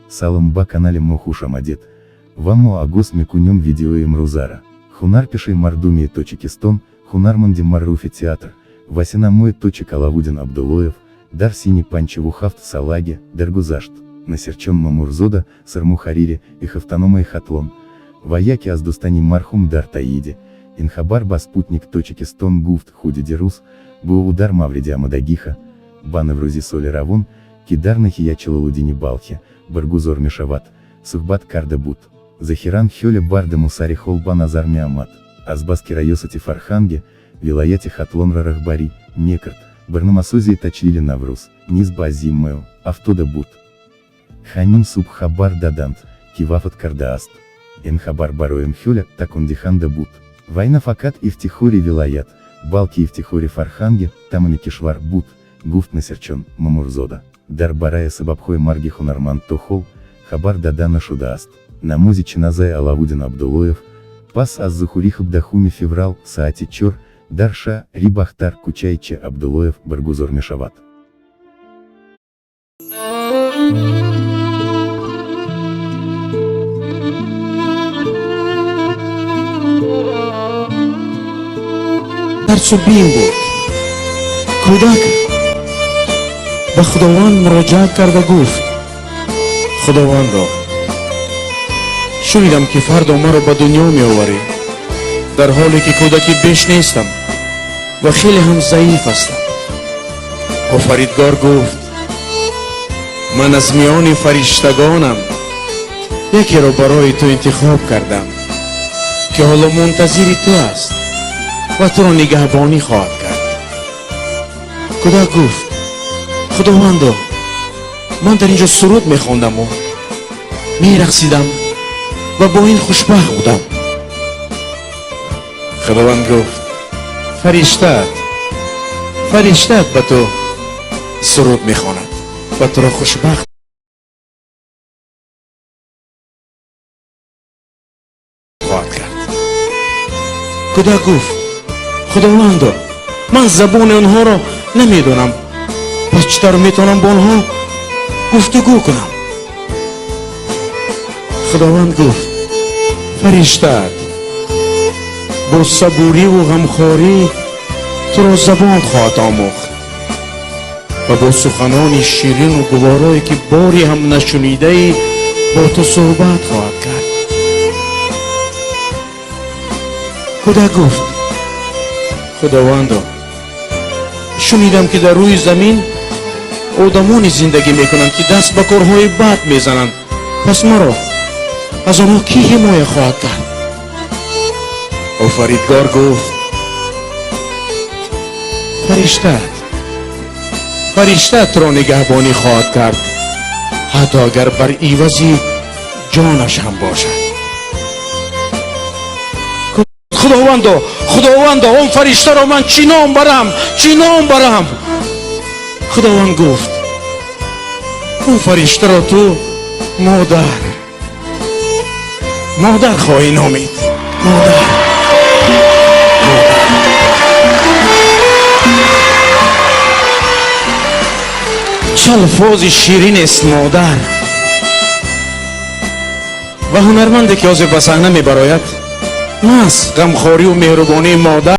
Салом ба канали мо хуш омадед, ва мо оғоз мекунем видеои имрӯзара. Ҳунарпешаи мардумии Тоҷикистон, ҳунарманди маъруфи театр ва синамои тоҷик Аловуддин Абдуллоев, дар синни 57 солагӣ, даргузашт. Насирчон Мамурзода, сармуҳаррири ҳафтаномаи Хатлон, ва яке аз дӯстони марҳум дар таиди ин хабар ба Спутник Тоҷикистон гуфт: худи дирӯз, бо ӯ дар мавриди омодагиҳо ба Наврӯзи соли равон, ки дар ноҳияи Ҷалолуддини Балхӣ баргузор мешавад, суҳбат карда буд. Зоҳиран хеле бардаму сари ҳол ба назар меомад. Азбаски раёсати фарҳанги вилояти Хатлонро раҳбарӣ мекард, барномасозии таҷлили Наврӯз низ ба зиммаи ӯ афтода буд. Ҳамин субҳ хабар доданд, ки вафот кардааст. Ин хабар бароям хеле такондиҳанда буд. Вай на фақат ифтихори вилоят, балки ифтихори фарҳанги тамоми кишвар буд, гуфт Насирчон Мамурзода. Дар бораи сабабҳои марги ҳунарманд то ҳол хабар дода нашудааст. Намози ҷанозаи Аловуддин Абдуллоев пас аз зуҳури 17 феврал соати 4 дар шаҳри Бохтар, кӯчаи Ч. Абдуллоев баргузор мешавад. Тарсу бим буд. Кӯдак ба Худованд муроҷиат карда гуфт: «Худовандо, шунидам, ки фардо маро ба дунё меоварӣ, дар ҳоле ки кӯдаки беш нестам ва хеле ҳам заиф ҳастам». Офаридгор гуфт: «Ман аз миёни фариштагонам якеро барои ту интихоб кардам, ки ҳоло мунтазири ту аст ва туро нигаҳбонӣ хоҳад кард». Кӯдак гуфт: «Худовандо, ман дар ин ҷо суруд мехондаму мерақсидам ва бо ин хушбахт будам». Худованд гуфт: «Фариштаат, фариштаат ба ту суруд мехонад ва туро хушбахт хоҳад кард». Кӯдак гуфт: «Худовандо, ман забони онҳоро намедонам, пас чӣ тавр метавонам бо онҳо гуфтугӯ кунам?» Худованд гуфт: «Фариштаат бо сабуриву ғамхорӣ туро забон хоҳад омӯхт ва бо суханони ширину гуворое, ки боре ҳам нашунидаӣ, бо ту суҳбат хоҳад кард». Кӯдак гуфт: «Худовандо, шунидам, ки дар рӯи замин одамоне зиндагӣ мекунанд, ки даст ба корҳои бад мезананд. Пас маро аз онҳо кӣ ҳимоя хоҳад кард?» Офаридгор гуфт: «Фариштаат, фариштаат туро нигаҳбонӣ хоҳад кард, ҳатто агар бар ивази ҷонаш ҳам бошад». «Худовандо, Худовандо, он фариштаро ман чӣ ном барам, чӣ ном барам?» Худованд гуфт: «Он фариштаро ту модар, модар хоҳӣ номид, модар». Чӣ алфози ширин аст модар! Ва ҳунарманде, ки ҳозир ба саҳна мебарояд, маҳз ғамхориву меҳрубонии модар.